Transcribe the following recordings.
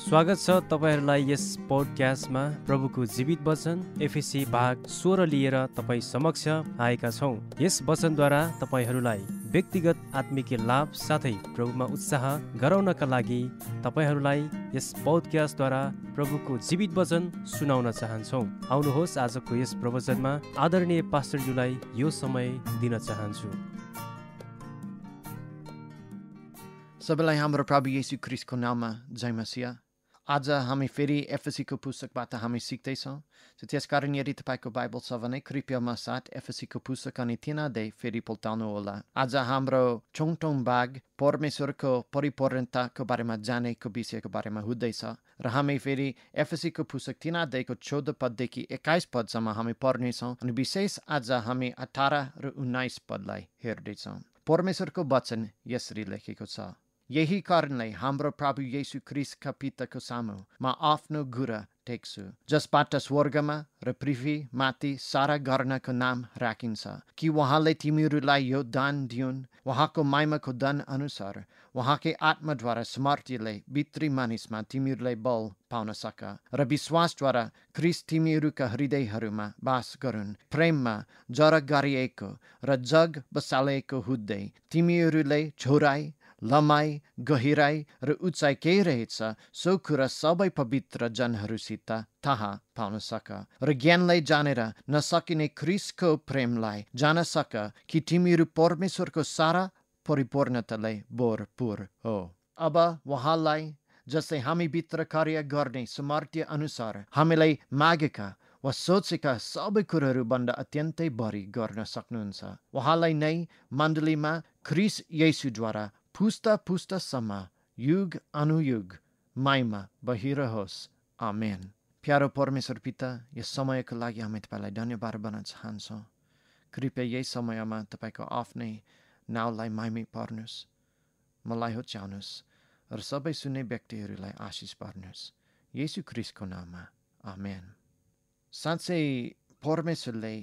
स्वागत छ तपाईहरुलाई यस पोडकास्टमा प्रभुको जीवित वचन एफएसी भाग 16 लिएर तपाई समक्ष आएका छौं। यस वचनद्वारा तपाईहरुलाई व्यक्तिगत आत्मिक लाभ साथै प्रभुमा उत्साह गराउनका लागि तपाईहरुलाई यस पोडकास्टद्वारा प्रभुको जीवित वचन सुनाउन चाहन्छौं। आउनुहोस् आजको यस प्रवचनमा आदरणीय पास्टरज्यूलाई यो समय दिन चाहन्छु। सबैलाई हाम्रो प्रभु येशू ख्रीष्टको नाममा जय मसीह। आज हामी फेरि एफएसीको पुस्तकबाट हामी सिक्दैछौँ। त्यसकारण यदि तपाईँको बाइबल छ भने कृपया साथ एफएसीको पुस्तक अनि 3 अध्याय फेरि पल्टाउनु होला। आज हाम्रो चौथो भाग परमेश्वरको परिपूर्णताको बारेमा जानेको विषयको बारेमा हुँदैछ र हामी फेरि एफएसीको पुस्तक 3 अध्यायको 14 पददेखि 21 पदसम्म हामी पढ्नेछौँ अनि विशेष आज हामी 18 र 19 पदलाई हेर्दैछौँ। परमेश्वरको वचन यसरी लेखेको छ, यही कारणले हाम्रो प्रभु येशू ख्रीष्टका पिताको सामु म आफ्नो घुरा टेक्छु, जसबाट स्वर्गमा र पृथ्वी माथि सारा गर्नको नाम राखिन्छ, कि उहाँले तिमीहरूलाई यो दान दिउन्, उहाँको महिमाको दान अनुसार उहाँकै आत्माद्वारा समर्थीले भित्री मानिसमा तिमीहरूले बल पाउन सक र विश्वासद्वारा ख्रीष्ट तिमीहरूका हृदयहरूमा वास गरून्। प्रेममा जरा गरिएको र जग बसालेको हुँदै तिमीहरूले छोराई लम्बाइ गहिराई र उचाइ के रहेछ सो कुरा सबै पवित्र जनहरूसित थाहा पाउन सक र ज्ञानलाई जानेर नसकिने ख्रीष्टको प्रेमलाई जान सक, कि तिमीहरू परमेश्वरको सारा परिपूर्णताले भरपूर हो। अब उहाँलाई जसले हामी भित्र कार्य गर्ने सामर्थ्य अनुसार हामीलाई मागेका वा सोचेका सबै कुराहरूभन्दा अत्यन्तै बढी गर्न सक्नुहुन्छ। उहाँलाई नै मण्डलीमा ख्रीष्ट येशूद्वारा पुस्ता पुस्तासम्म युग अनुयुग महिमा भइरहोस्। आमेन। प्यारो परमेश्वर पिता, यस समयको लागि हामी तपाईँलाई धन्यवाद भन्न चाहन्छौँ। कृपया यही समयमा तपाईँको आफ्नै नाउँलाई महिमा पर्नुहोस्, मलाई होच्याउनुहोस् र सबै सुन्ने व्यक्तिहरूलाई आशिष पर्नुहोस्। येशू ख्रीष्टको नाममा आमेन। साँच्चै परमेश्वरले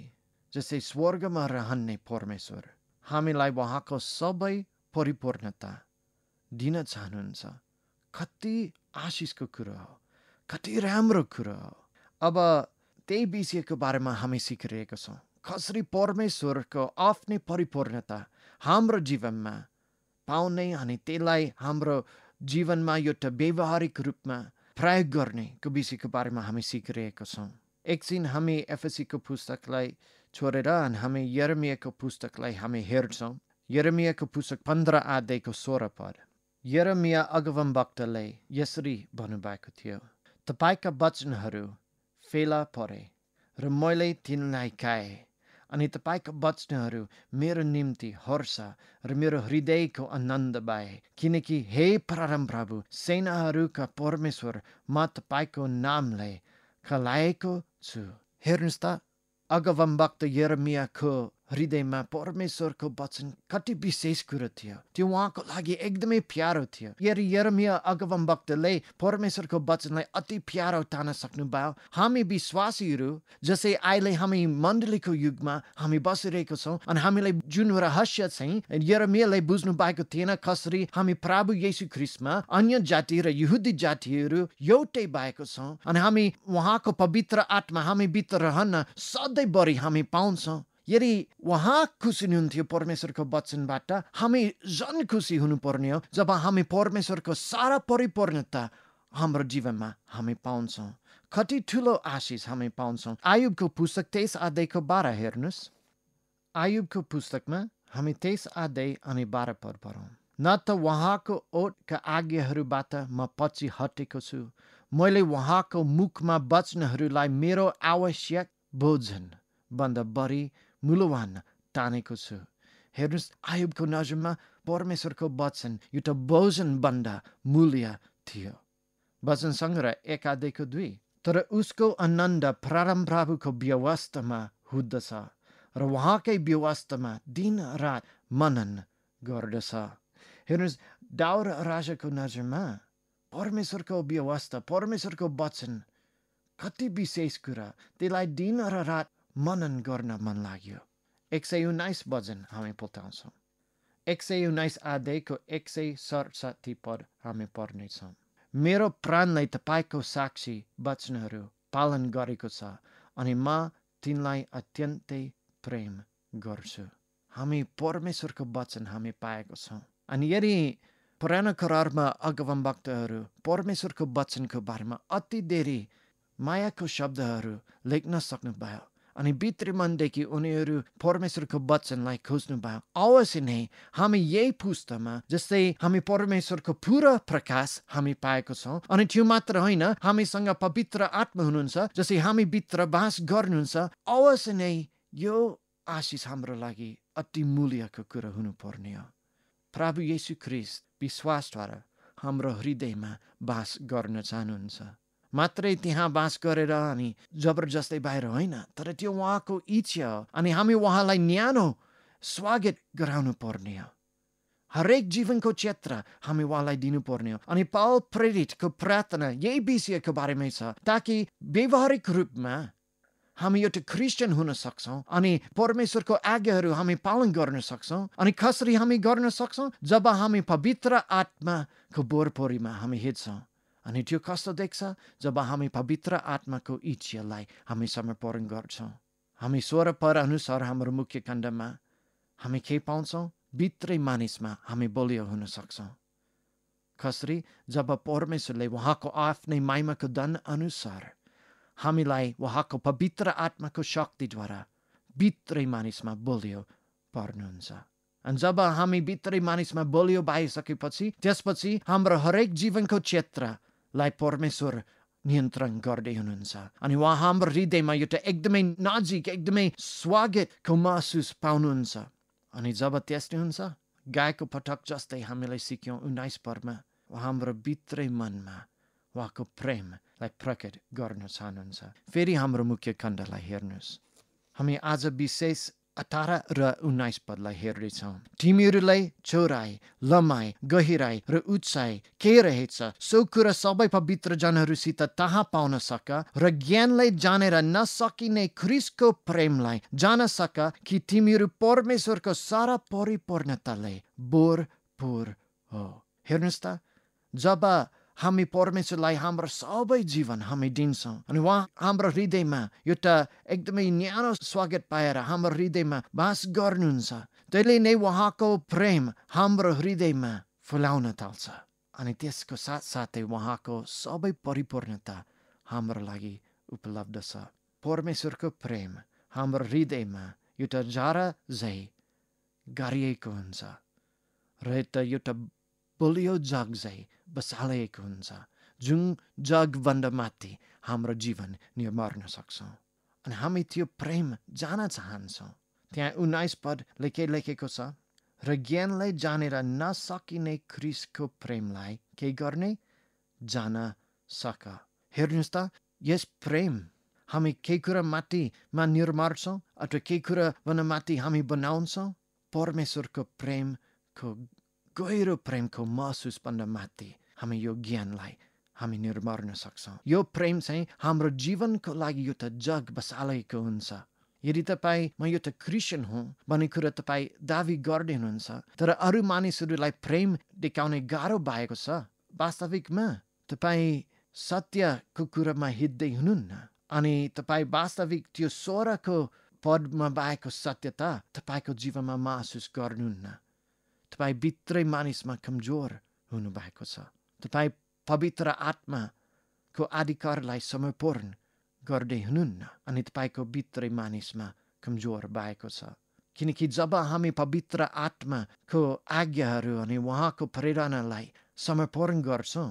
जस्तै स्वर्गमा रहने परमेश्वर हामीलाई उहाँको सबै परिपूर्णता दिन चाहनुहुन्छ। कति आशिषको कुरा हो, कति राम्रो कुरा हो। अब त्यही विषयको बारेमा हामी सिकिरहेका छौँ, कसरी परमेश्वरको आफ्नै परिपूर्णता हाम्रो जीवनमा पाउने अनि त्यसलाई हाम्रो जीवनमा एउटा व्यवहारिक रूपमा प्रयोग गर्नेको विषयको बारेमा हामी सिकिरहेका छौँ। एकछिन हामी एफएसीको पुस्तकलाई छोडेर अनि हामी यिर्मयाको पुस्तकलाई हामी हेर्छौँ। यिर्मयाको पुस्तक 15 अध्यायको 16 पद। यिर्मया अगमवक्ताले यसरी भन्नुभएको थियो, तपाईँका वचनहरू फेला परे र मैले तिनलाई खाएँ, अनि तपाईँका वचनहरू मेरो निम्ति हर्ष र मेरो हृदयको आनन्द भए, किनकि हे परमप्रभु सेनाहरूका परमेश्वर म तपाईँको नामले खलाएको छु। हेर्नुहोस् त, अगमवक्ता यिर्मयाको हृदयमा परमेश्वरको वचन कति विशेष कुरो थियो, त्यो उहाँको लागि एकदमै प्यारो थियो। यिर्मया अगमवक्ताले परमेश्वरको वचनलाई अति प्यारो ठान्न सक्नुभयो। हामी विश्वासीहरू जसै अहिले हामी मण्डलीको युगमा हामी बसिरहेको छौँ अनि हामीलाई जुन रहस्य चाहिँ यिर्मयाले बुझ्नु भएको थिएन, कसरी हामी प्रभु येशू ख्रीष्टमा अन्य जाति र यहुदी जातिहरू एउटै भएको छौँ अनि हामी उहाँको पवित्र आत्मा हामी भित्र रहन सधैँभरि हामी पाउँछौँ। यदि उहाँ खुसी हुनुहुन्थ्यो परमेश्वरको वचनबाट, हामी झन् खुसी हुनुपर्ने हो जब हामी परमेश्वरको सारा परिपूर्णता हाम्रो जीवनमा हामी पाउँछौँ। कति ठुलो आशिष हामी पाउँछौँ। आयुबको पुस्तक 23 अध्यायको 12 हेर्नुहोस्। आयुबको पुस्तकमा हामी 23 अध्याय अनि 12 पद पढौँ। न त उहाँको ओठका आज्ञाहरूबाट म पछि हटेको छु, मैले उहाँको मुखमा वचनहरूलाई मेरो आवश्यक भोजन भन्दा बढी मूल्यवान ठानेको छु। हेर्नुहोस्, आयुबको नजरमा परमेश्वरको वचन एउटा भोजन भन्दा मूल्य थियो। वचन सङ्ग्रह 1 अध्यायको 2। तर उसको आनन्द परमप्रभुको व्यवस्थामा हुँदछ र उहाँकै व्यवस्थामा दिन रात मनन गर्दछ। हेर्नुहोस्, दाउद राजाको नजरमा परमेश्वरको व्यवस्था, परमेश्वरको वचन कति विशेष कुरा, त्यसलाई दिन र रात मनन गर्न मन लाग्यो। 119 वचन हामी पल्टाउँछौँ। 119 अध्यायको 167 पद हामी पढ्नेछौँ। मेरो प्राणले तपाईँको साक्षी वचनहरू पालन गरेको छ अनि म तिनलाई अत्यन्तै प्रेम गर्छु। हामी परमेश्वरको वचन हामी पाएको छौँ। अनि यदि पुरानो करारमा अगमवक्ताहरू परमेश्वरको वचनको बारेमा अति धेरै मायाको शब्दहरू लेख्न सक्नुभयो अनि भित्री मनदेखि उनीहरू परमेश्वरको वचनलाई खोज्नुभयो, अवश्य नै हामी यही पुस्तकमा जस्तै हामी परमेश्वरको पुरा प्रकाश हामी पाएको छौँ। अनि त्यो मात्र होइन, हामीसँग पवित्र आत्मा हुनुहुन्छ जसै हामी भित्र बास गर्नुहुन्छ। अवश्य नै यो आशिष हाम्रो लागि अति मूल्यको कुरा हुनुपर्ने हो। प्रभु येशू ख्रीष्ट विश्वासद्वारा हाम्रो हृदयमा बास गर्न चाहनुहुन्छ। मात्रै त्यहाँ बास गरेर अनि जबरजस्ती बाहिर होइन, तर त्यो उहाँको इच्छा हो अनि हामी उहाँलाई न्यानो स्वागत गराउनु पर्ने हो। हरेक जीवनको क्षेत्र हामी उहाँलाई दिनुपर्ने हो। अनि पावल प्रेरितको प्रार्थना यही विषयको बारेमै छ, ताकि व्यवहारिक रूपमा हामी एउटा क्रिस्चियन हुन सक्छौँ अनि परमेश्वरको आज्ञाहरू हामी पालन गर्न सक्छौँ। अनि कसरी हामी गर्न सक्छौँ? जब हामी पवित्र आत्माको वरपरिमा हामी हिँड्छौँ। अनि त्यो कस्तो देख्छ? जब हामी पवित्र आत्माको इच्छालाई हामी समर्पण गर्छौँ। हामी 16 पद अनुसार हाम्रो मुख्य खण्डमा हामी के पाउँछौँ? भित्रै मानिसमा हामी बलियो हुन सक्छौँ। कसरी? जब परमेश्वरले उहाँको आफ्नै महिमाको धन अनुसार हामीलाई उहाँको पवित्र आत्माको शक्तिद्वारा भित्रै मानिसमा बलियो पर्नुहुन्छ। अनि जब हामी भित्रै मानिसमा बलियो भइसकेपछि त्यसपछि हाम्रो हरेक जीवनको क्षेत्रलाई परमेश्वर नियन्त्रण गर्दै हुनुहुन्छ। अनि उहाँ हाम्रो हृदयमा एउटा एकदमै नजिक, एकदमै स्वागतको महसुस पाउनुहुन्छ। अनि जब त्यस्तै हुन्छ, गाएको पटक जस्तै हामीले सिक्यौँ 19 पदमा, हाम्रो भित्रै मनमा उहाँको प्रेमलाई प्रकट गर्न चाहनुहुन्छ। फेरि हाम्रो मुख्य खण्डलाई हेर्नुहोस्। हामी आज विशेष 18 र 19 पदलाई हेर्दैछौँ। तिमीहरूलाई चौडाइ, लम्बाइ, गहिराइ र उचाइ के रहेछ सो कुरा सबै पवित्र जनहरूसित थाहा पाउन सक र ज्ञानलाई जानेर नसकिने ख्रीष्टको प्रेमलाई जान सक कि तिमीहरू परमेश्वरको सारा परिपूर्णताले भरपूर हो। हेर्नुहोस् त, जब हामी परमेश्वरलाई हाम्रो सबै जीवन हामी दिन्छौँ अनि उहाँ हाम्रो हृदयमा एउटा एकदमै न्यानो स्वागत पाएर हाम्रो हृदयमा बास गर्नुहुन्छ, त्यसले नै उहाँको प्रेम हाम्रो हृदयमा फुलाउन थाल्छ। अनि त्यसको साथसाथै उहाँको सबै परिपूर्णता हाम्रो लागि उपलब्ध छ। परमेश्वरको प्रेम हाम्रो हृदयमा एउटा जरा झै गाडिएको हुन्छ र एउटा बलियो जग झै बसालिएको हुन्छ, जुन जगभन्दा माथि हाम्रो जीवन निर्माण सक्छौँ। अनि हामी त्यो प्रेम जान चाहन्छौँ। त्यहाँ 19 पदले के लेखेको छ? र ज्ञानलाई जानेर नसकिने ख्रीष्टको प्रेमलाई के गर्ने? जान सक। हेर्नुहोस् त, यस प्रेम हामी केही कुरा माथिमा निर्मार्छौँ अथवा केही कुराभन्दा माथि हामी बनाउँछौँ। परमेश्वरको प्रेमको गहिरो प्रेमको महसुसभन्दा माथि हामी यो ज्ञानलाई हामी निर्मार्न सक्छौँ। यो प्रेम चाहिँ हाम्रो जीवनको लागि एउटा जग बसालेको हुन्छ। यदि तपाईँ म एउटा क्रिस्चियन हुँ भन्ने कुरा तपाईँ दावी गर्दै हुनुहुन्छ, तर अरू मानिसहरूलाई प्रेम देखाउने गाह्रो भएको छ, वास्तविकमा तपाईँ सत्यको कुरामा हिँड्दै हुनुहुन्न। अनि तपाईँ वास्तविक त्यो 16को पदमा भएको सत्यता तपाईँको जीवनमा महसुस गर्नुहुन्न। तपाईँ भित्रै मानिसमा कमजोर हुनुभएको छ। तपाईँ पवित्र आत्माको अधिकारलाई समर्पण गर्दै हुनुहुन्न अनि तपाईँको भित्रै मानिसमा कमजोर भएको छ। किनकि जब हामी पवित्र आत्माको आज्ञाहरू अनि उहाँको प्रेरणालाई समर्पण गर्छौँ,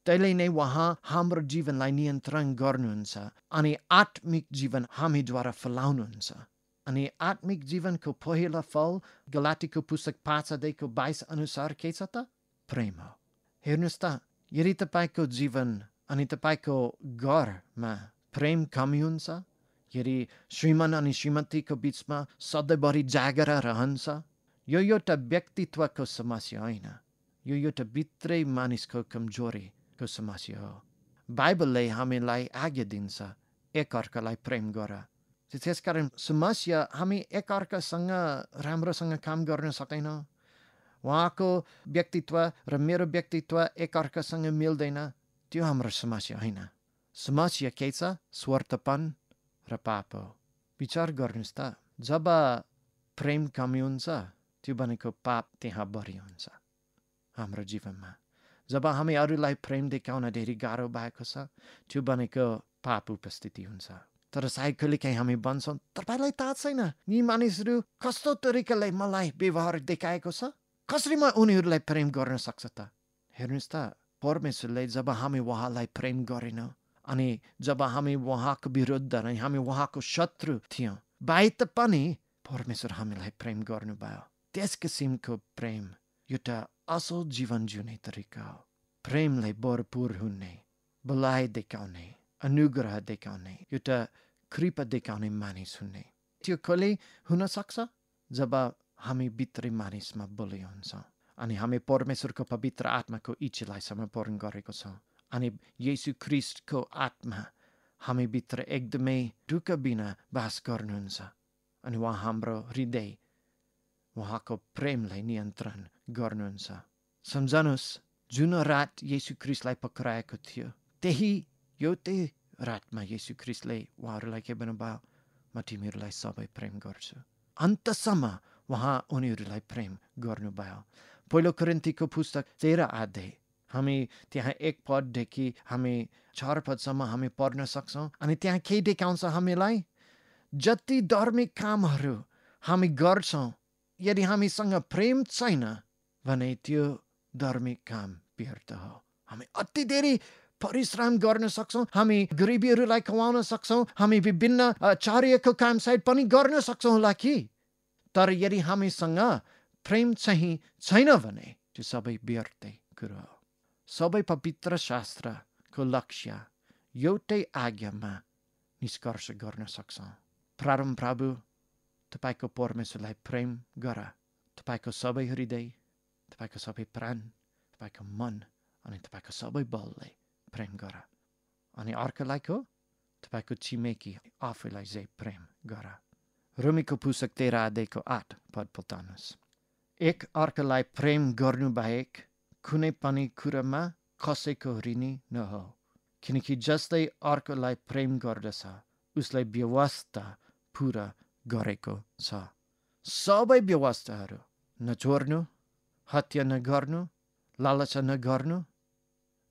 त्यसले नै उहाँ हाम्रो जीवनलाई नियन्त्रण गर्नुहुन्छ अनि आत्मिक जीवन हामीद्वारा फैलाउनुहुन्छ। अनि आत्मिक जीवनको पहिलो फल गलातीको पुस्तक 5:22 अनुसार के छ त? प्रेम हो। हेर्नुहोस् त, यदि तपाईँको जीवन अनि तपाईँको घरमा प्रेम कमी हुन्छ, यदि श्रीमान अनि श्रीमतीको बिचमा सधैँभरि झगडा रहन्छ, यो एउटा व्यक्तित्वको समस्या होइन, यो एउटा भित्रै मानिसको कमजोरीको समस्या हो। बाइबलले हामीलाई आज्ञा दिन्छ एकअर्कालाई प्रेम गर। त्यसकारण समस्या हामी एकअर्कासँग राम्रोसँग काम गर्न सक्दैनौँ। उहाँको व्यक्तित्व र मेरो व्यक्तित्व एकअर्कासँग मिल्दैन, त्यो हाम्रो समस्या होइन। समस्या के छ? स्वार्थपन र पाप हो। विचार गर्नुहोस् त, जब प्रेम कमी हुन्छ त्यो भनेको पाप त्यहाँ बढी हुन्छ हाम्रो जीवनमा। जब हामी अरूलाई प्रेम देखाउन धेरै गाह्रो भएको छ त्यो भनेको पाप उपस्थिति हुन्छ। तर सायद कहिलेकाहीँ हामी भन्छौँ, तपाईँलाई थाहा छैन यी मानिसहरू कस्तो तरिकाले मलाई व्यवहार देखाएको छ, कसरी म उनीहरूलाई प्रेम गर्न सक्छ त? हेर्नुहोस् त, परमेश्वरले जब हामी उहाँलाई प्रेम गरेनौँ अनि जब हामी उहाँको विरुद्ध नै हामी उहाँको शत्रु थियौँ भए पनि परमेश्वर हामीलाई प्रेम गर्नुभयो। त्यस किसिमको प्रेम एउटा असल जीवन जिउने तरिका हो। प्रेमले भरपूर हुने, भलाइ देखाउने, अनुग्रह देखाउने, एउटा कृपा देखाउने मानिस हुने। त्यो कहिले हुन सक्छ जब हामी भित्री मानिसमा बलियो हुन्छौँ अनि हामी परमेश्वरको पवित्र आत्माको इच्छालाई समर्पण गरेको छौँ अनि येशू ख्रीष्टको आत्मा हामी भित्र एकदमै दुःख बिना बास गर्नुहुन्छ अनि उहाँ हाम्रो हृदय उहाँको प्रेमलाई नियन्त्रण गर्नुहुन्छ। सम्झनुहोस्, जुन रात येशू ख्रीष्टलाई पक्राएको थियो त्यही एउटै रातमा येशू ख्रीष्टले उहाँहरूलाई के भन्नुभयो? म तिमीहरूलाई सबै प्रेम गर्छु। अन्तसम्म उहाँ उनीहरूलाई प्रेम गर्नुभयो। पहिलो कोरिन्थीको पुस्तक 13 अध्याय हामी त्यहाँ 1 पददेखि हामी 4 पदसम्म हामी पढ्न सक्छौँ अनि त्यहाँ के देखाउँछ हामीलाई? जति धार्मिक कामहरू हामी गर्छौँ यदि हामीसँग प्रेम छैन भने त्यो धार्मिक काम व्यर्थ हो। हामी अति धेरै परिश्रम गर्न सक्छौँ, हामी गरिबीहरूलाई खुवाउन सक्छौँ, हामी विभिन्न चार्यको काम सायद पनि गर्न सक्छौँ होला कि, तर यदि हामीसँग प्रेम चाहिँ छैन भने त्यो सबै व्यर्थै कुरो हो। सबै पवित्र शास्त्रको लक्ष्य एउटै आज्ञामा निष्कर्ष गर्न सक्छौँ। प्रभु तपाईँको परमेश्वरलाई प्रेम गर, तपाईँको सबै हृदय, तपाईँको सबै प्राण, तपाईँको मन अनि तपाईँको सबै बलले प्रेम गर। अनि अर्कोलाई को? तपाईँको छिमेकी आफैलाई चाहिँ प्रेम गर। रोमीको पुस्तक 13 अध्यायको 8 पद पल्टाउनुहोस्। एक अर्कोलाई प्रेम गर्नु बाहेक कुनै पनि कुरामा कसैको ऋणी नहो, किनकि जस्तै अर्कोलाई प्रेम गर्दछ उसलाई व्यवस्था पुरा गरेको छ। सबै व्यवस्थाहरू, नचोर्नु, हत्या नगर्नु, लालसा नगर्नु,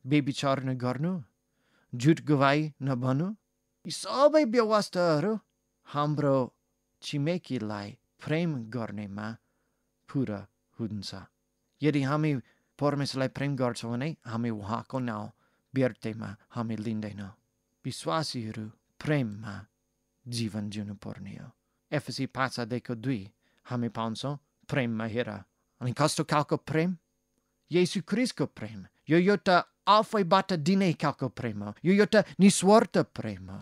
व्यभिचार नगर्नु, झुट गवाही नभन्नु, यी सबै व्यवस्थाहरू हाम्रो छिमेकीलाई प्रेम गर्नेमा पुरा हुन्छ। यदि हामी परमेश्वरलाई प्रेम गर्छौँ भने हामी उहाँको नाउँ व्यर्थमा हामी लिँदैनौँ। विश्वासीहरू प्रेममा जीवन जिउनु पर्ने हो। एफएसी 5 अध्यायको 2 हामी पाउँछौँ, प्रेममा हेर। अनि कस्तो खालको प्रेम? येशू ख्रीष्टको प्रेम। यो एउटा आफैबाट दिने खालको प्रेम हो, यो एउटा निस्वार्थ प्रेम हो।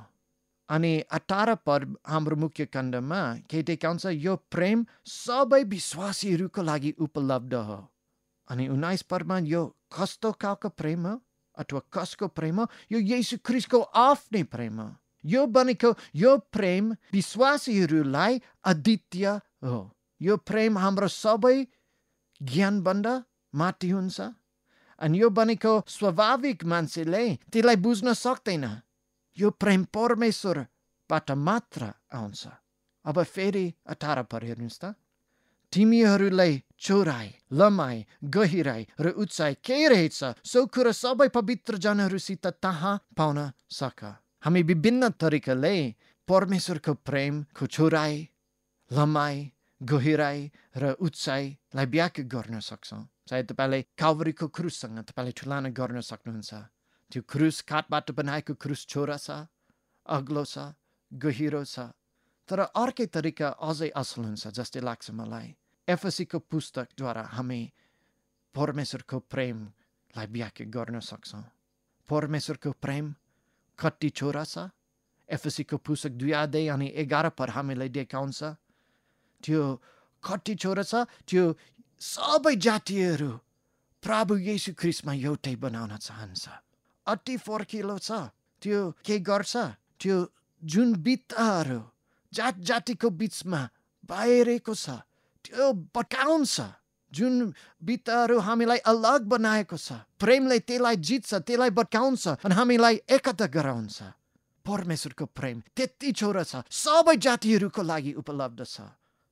अनि 18 पद हाम्रो मुख्य खण्डमा के देखाउँछ? यो प्रेम सबै विश्वासीहरूको लागि उपलब्ध हो। अनि 19 पदमा यो कस्तो खालको प्रेम हो अथवा कसको प्रेम हो? यो येशू ख्रीष्टको आफ्नै प्रेम हो। यो भनेको यो प्रेम विश्वासीहरूलाई अद्वितीय हो। यो प्रेम हाम्रो सबै ज्ञानभन्दा माथि हुन्छ अनि यो भनेको स्वाभाविक मान्छेले त्यसलाई बुझ्न सक्दैन। यो प्रेम परमेश्वरबाट मात्र आउँछ। अब फेरि 18 पद हेर्नुहोस् त। तिमीहरूलाई चौडाइ, लम्बाइ, गहिराइ र उचाइ के रहेछ सो कुरा सबै पवित्र जनहरूसित थाहा पाउन सक। हामी विभिन्न तरिकाले परमेश्वरको प्रेमको चौडाइ, लम्बाइ, गहिराइ र उचाइलाई व्याख्या गर्न सक्छौँ। चाहे तपाईँले काभरीको क्रुससँग तपाईँले तुलना गर्न सक्नुहुन्छ। त्यो क्रुस काठबाट बनाएको क्रुस चौडा छ, अग्लो छ, गहिरो छ। तर अर्कै तरिका अझै असल हुन्छ जस्तै लाग्छ मलाई। एफएसीको पुस्तकद्वारा हामी परमेश्वरको प्रेमलाई व्याख्या गर्न सक्छौँ। परमेश्वरको प्रेम कति चौडा छ? एफएसीको पुस्तक 2 अध्याय अनि 11 पद हामीलाई देखाउँछ त्यो कति चौडा छ। त्यो सबै जातिहरू प्रभु येशू ख्रीष्टमा एउटै बनाउन चाहन्छ। अति फर्किलो छ। त्यो के गर्छ? त्यो जुन बित्ताहरू जात जातिको बिचमा बाहिरेको छ त्यो भत्काउँछ। जुन भित्रहरू हामीलाई अलग बनाएको छ, प्रेमले त्यसलाई जित्छ, त्यसलाई भत्काउँछ अनि हामीलाई एकता गराउँछ। परमेश्वरको प्रेम त्यति छोरो छ, सबै जातिहरूको लागि उपलब्ध छ।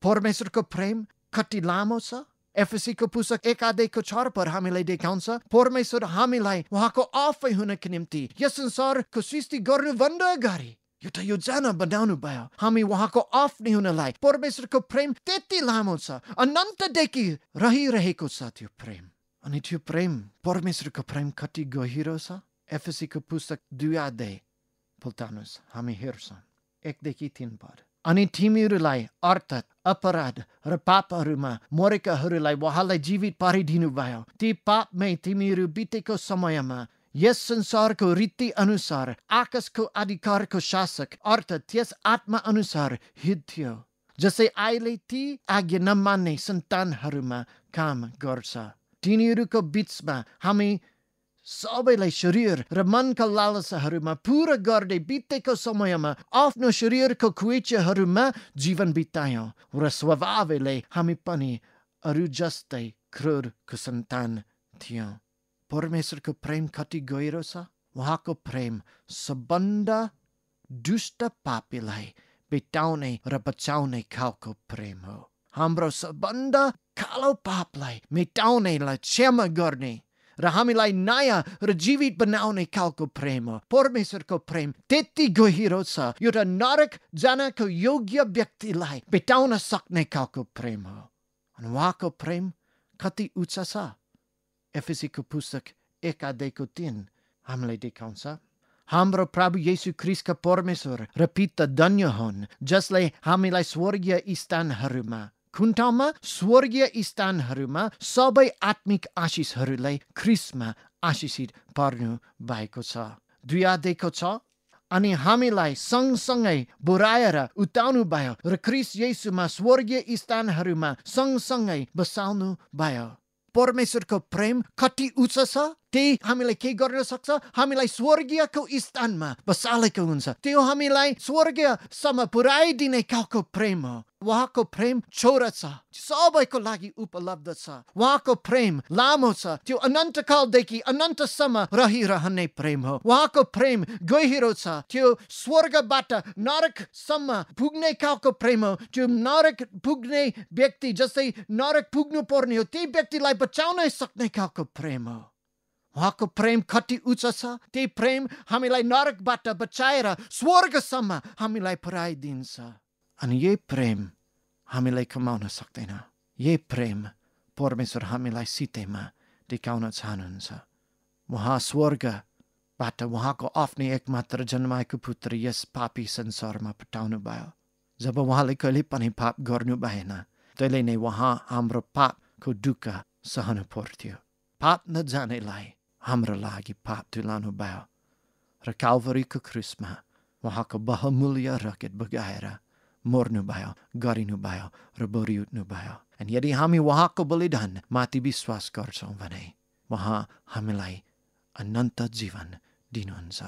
परमेश्वरको प्रेम कति लामो छ। एफएसीको पुस्तक 1:4 पर हामीलाई देखाउँछ परमेश्वर हामीलाई उहाँको आफै हुनको निम्ति यस संसारको सृष्टि गर्नुभन्दा अगाडि एउटा योजना बनाउनु भयो हामी उहाँको आफ्नै हुनलाई। परमेश्वरको प्रेम त्यति लामो छ, अनन्तदेखि रहिरहेको छ त्यो प्रेम। अनि त्यो प्रेम, परमेश्वरको प्रेम कति गहिरो छ। एफएसीको पुस्तक 2 पुल्तानुस हामी हेर्छौँ 1-3 पद। अनि तिमीहरूलाई अर्थात् अपराध र पापहरूमा मरेकाहरूलाई उहाँलाई जीवित पारिदिनु भयो। ती पापमै तिमीहरू बितेको समयमा यस संसारको रीति अनुसार आकाशको अधिकारको शासक अर्थात् त्यस आत्मा अनुसार हिँड्थ्यो, जसै अहिले ती आज्ञा नमान्ने सन्तानहरूमा काम गर्छ। तिनीहरूको बीचमा हामी सबैलाई शरीर र मनका लालसाहरूमा पूरा गर्दै बितेको समयमा आफ्नो शरीरको इच्छाहरूमा जीवन बितायौँ र स्वभावले हामी पनि अरू जस्तै क्रोधको सन्तान थियौँ। परमेश्वरको प्रेम कति गहिरो छ। उहाँको प्रेम सबभन्दा दुष्ट पापीलाई भेटाउने र बचाउने खालको प्रेम हो। हाम्रो सबभन्दा कालो पापलाई मेटाउनेलाई क्षमा गर्ने र हामीलाई नयाँ र जीवित बनाउने खालको प्रेम हो। परमेश्वरको प्रेम त्यति गहिरो छ, एउटा नरक जानको योग्य व्यक्तिलाई भेटाउन सक्ने खालको प्रेम हो। अनि उहाँको प्रेम कति उच्च छ। एफएसीको पुस्तक 1:3 हामीलाई देखाउँछ हाम्रो प्रभु येशू ख्रीष्टका परमेश्वर र पिता धन्य हुन्, जसले हामीलाई स्वर्गीय स्थानहरूमा कुन ठाउँमा? स्वर्गीय स्थानहरूमा सबै आत्मिक आशिषहरूलाई ख्रीष्टमा आशिषित पार्नु भएको छ। 2:6 अनि हामीलाई सँगसँगै बोराएर उताउनु भयो र ख्रीष्ट येशूमा स्वर्गीय स्थानहरूमा सँगसँगै बसाउनु भयो। परमेश्वरको प्रेम कति उच्च छ। त्यही हामीलाई के गर्न सक्छ? हामीलाई स्वर्गीयको स्थानमा बसालेको हुन्छ। त्यो हामीलाई स्वर्गीयसम्म पुर्याइदिने खालको प्रेम हो। उहाँको प्रेम छोरा छ, सबैको लागि उपलब्ध छ। उहाँको प्रेम लामो छ, त्यो अनन्तकालदेखि अनन्तसम्म रहिरहने प्रेम हो। उहाँको प्रेम गहिरो छ, त्यो स्वर्गबाट नरकसम्म पुग्ने खालको प्रेम हो। त्यो नरक पुग्ने व्यक्ति जस्तै नरक पुग्नु पर्ने हो, त्यही व्यक्तिलाई बचाउन सक्ने खालको प्रेम हो। उहाँको प्रेम कति उच्च छ। त्यही प्रेम हामीलाई नरकबाट बचाएर स्वर्गसम्म हामीलाई पुर्याइदिन्छ। अनि यही प्रेम हामीलाई कमाउन सक्दैन। यही प्रेम परमेश्वर हामीलाई सितेमा देखाउन चाहनुहुन्छ। उहाँ स्वर्गबाट उहाँको आफ्नै एकमात्र जन्माएको पुत्र यस पापी संसारमा पठाउनु भयो। जब उहाँले कहिले पनि पाप गर्नु भएन, त्यसले नै उहाँ हाम्रो पापको दुःख सहनु पर्थ्यो। पाप नजानेलाई हाम्रो लागि पाप तुलाउनु भयो र काल्भरीको क्रुसमा उहाँको बहुमूल्य रगत बगाएर मर्नु भयो, गरिनु भयो र बढी उठ्नु भयो। अनि यदि हामी उहाँको बलिदान माथि विश्वास गर्छौँ भने उहाँ हामीलाई अनन्त जीवन दिनुहुन्छ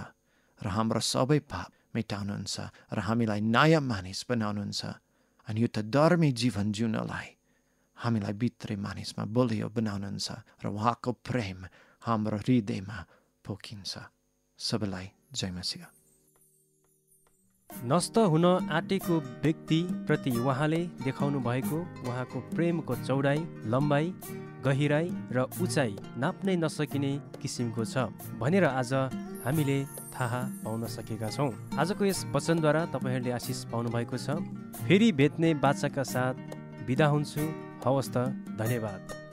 र हाम्रो सबै पाप मेटाउनुहुन्छ र हामीलाई नयाँ मानिस बनाउनुहुन्छ। अनि यो त धर्मी जीवन जिउनलाई हामीलाई भित्री मानिसमा बलियो बनाउनुहुन्छ र उहाँको प्रेम हाम्रो हृदयमा पोखिन्छ। सबैलाई जय मसीह। नष्ट हुन आँटेको व्यक्ति प्रति उहाँले देखाउनु भएको उहाँको प्रेमको चौडाइ, लम्बाइ, गहिराई र उचाइ नाप्नै नसकिने किसिमको छ भनेर आज हामीले थाहा पाउन सकेका छौँ। आजको यस वचनद्वारा तपाईँहरूले आशिष पाउनु भएको छ। फेरि भेट्ने बाचाका साथ बिदा हुन्छु। हवस् त, धन्यवाद।